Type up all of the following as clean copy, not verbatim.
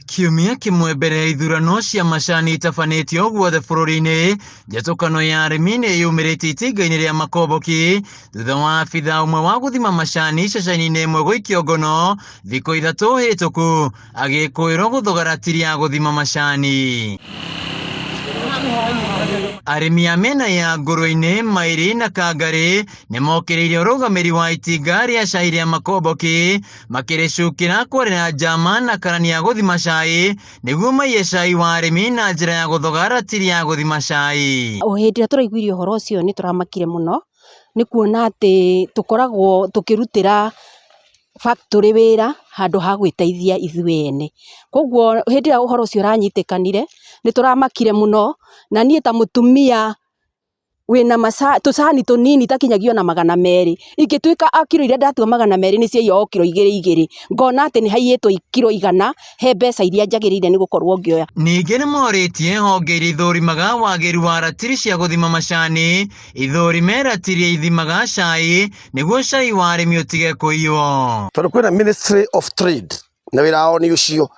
Kiumia kĩmwe mbere ya ithurano cia macani itabanĩtio guothe bũrũri-inĩ, njatũkano ya arĩmi nĩ yumĩrĩte itinga-inĩ rĩa makomboki thutha wa abithaa ũmwe wa gũthima macani ceceni-inĩ ĩmwe gũikio ngono thikũ 3 hĩtũku agĩkũĩrwo gũthoga ratiri ya gũthima macani. Arĩmi a mĩena ya Ngũrwe-inĩ, Maĩri na Kangarĩ nĩmokĩrĩire ũrũgamĩri wa itinga rĩa cai rĩa makomboki makĩrĩcukĩra kwarĩra njama na karani ya gũthima cai nĩguo maiye cai wa arĩmi na njĩra ya gũthoga ratiri ya gũthima cai. O hĩndĩ ĩrĩa tũraiguire ũhoro ũcio nĩ tũramakire mũno nĩ kuona atĩ tũkoragwo tũkĩrutĩra factory wĩra handũ ha gwĩteithia ithuĩ ene. Koguo hĩndĩ ĩrĩa ũhoro ũcio ũranyitĩkanire nĩ tũramakire mũno, na niĩ ta mũtumia wĩna tũcani tũnini takinyagia ona 200, ingĩtuĩka a kiro iria ndatua 200 nĩ ciaiywo o kiro igĩrĩ igĩrĩ, ngona atĩ nĩ haiyĩtwo kiro 100 he mbeca iria njagĩrĩire nĩ gũkorwo ngĩoya. Ningĩ nĩ morĩtie honge iria ithũrimaga wagĩrĩru wa ratiri cia gũthima macani ithũrime ratiri ithimaga cai nĩguo cai wa arĩmi ũtige kũiywo. Tondũ kwĩna Ministry of Trade na wĩra wao nĩ ũcio,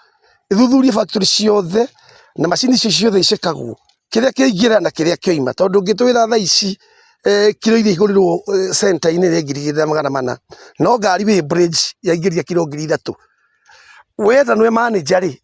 ithuthurie factory ciothe na macini icio ciothe icekagwo kĩrĩa kĩaingĩra na kĩrĩa kĩoima, tondũ ũngĩtwĩra thaa ici kiro iria igũrirwo center-inĩ nĩ 2400, no ngari wĩ bridge yaingĩria kiro 3000, we ta nĩwe manager rĩ,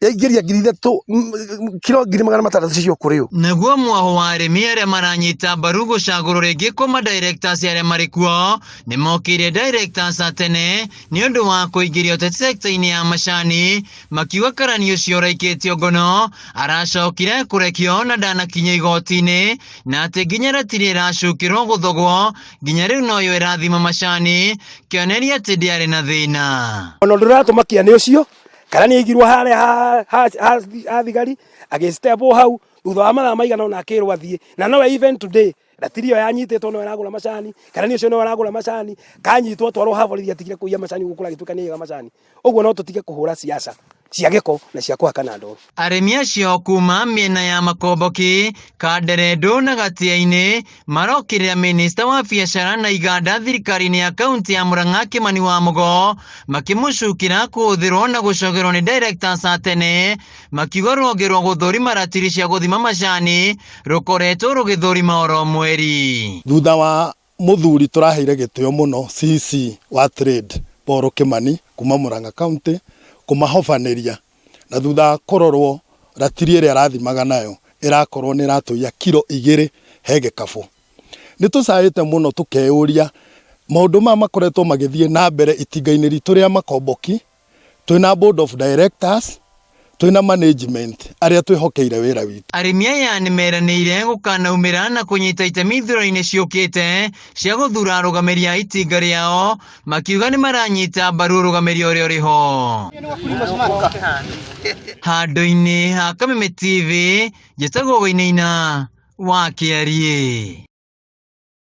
yaingĩria 3000, kiro 600,000 cio kũrĩ ũ? Naguo mwaho wa arĩmi arĩa maranyita mbaru gũcagũrwo rĩngĩ kwa madirectors arĩa marĩ kuo nĩmokĩire directors a tene nĩ ũndũ wa kũingĩria ũteti sector-inĩ ya macani, makiuga karani ũcio ũraikĩtio ngono aracokire kũrekio na ndanakinya igoti-inĩ, na atĩ nginya ratiri ĩracukĩrwo gũthogwo nginya rĩu noyo ĩrathima macani, kĩonereria atĩ ndĩarĩ na thĩna. Ona ũndũ ũratũmakia nĩ ũcio karani aigirwo harĩa ha thigari agĩstepwo hau thutha wa mathaa maigana ũna akĩrwo athiĩ, na nowe even today ratiri ĩyo yanyitĩtwo nowe ĩragũra macani, karani ũcio nowe ũragũra macani, kanyitwo atwarwo ha borithi atigire kũiya macani gũkũ agĩtuĩka nĩ aiyaga macani. Ũguo no tũtige kũhũra siasa cia gĩko na cia kũhakana ndoro. Arĩmi acio kuma mĩena ya Makomboki, Kanderendũ na Gatia-inĩ marokĩrĩra minista wa biacara na iganda thirikari-inĩ ya kaunti ya Murang'a Kimani wa Mugo makĩmũcukĩra kũhũthĩrwo na gũcokerwo nĩ directors a tene, makiuga rũhonge rwa gũthũrima ratiri cia gũthima macani rũkoretwo rũgĩthũrima oro mweri. Thutha wa mũthuri tũraheire gĩtĩo mũno CC wa Trade Paul Kimani kuma Murang'a County kũmahobanĩria, na thutha wa kũrorwo ratiri ĩrĩa arathimaga nayo ĩrakorwo nĩ ĩratũiya kiro 2 he gĩkabũ. Nĩ tũcaĩte mũno tũkeyũria maũndũ maya makoretwo magĩthiĩ na mbere itinga-inĩ ritũ rĩa Makomboki, twĩna board of directors, twĩna management arĩa twĩhokeire wĩra witũ. Arĩmi aya nĩ meranĩire gũkanaumĩra na kũnyita itemi ithurano-inĩ ciũkĩte cia gũthura arũgamĩri a itinga rĩao, makiuga nĩ maranyita mbaru ũrũgamĩri ũrĩa ũrĩ ho. Handũ-inĩ ha Kameme TV, njĩtagwo Wainaina wa Kĩariĩ.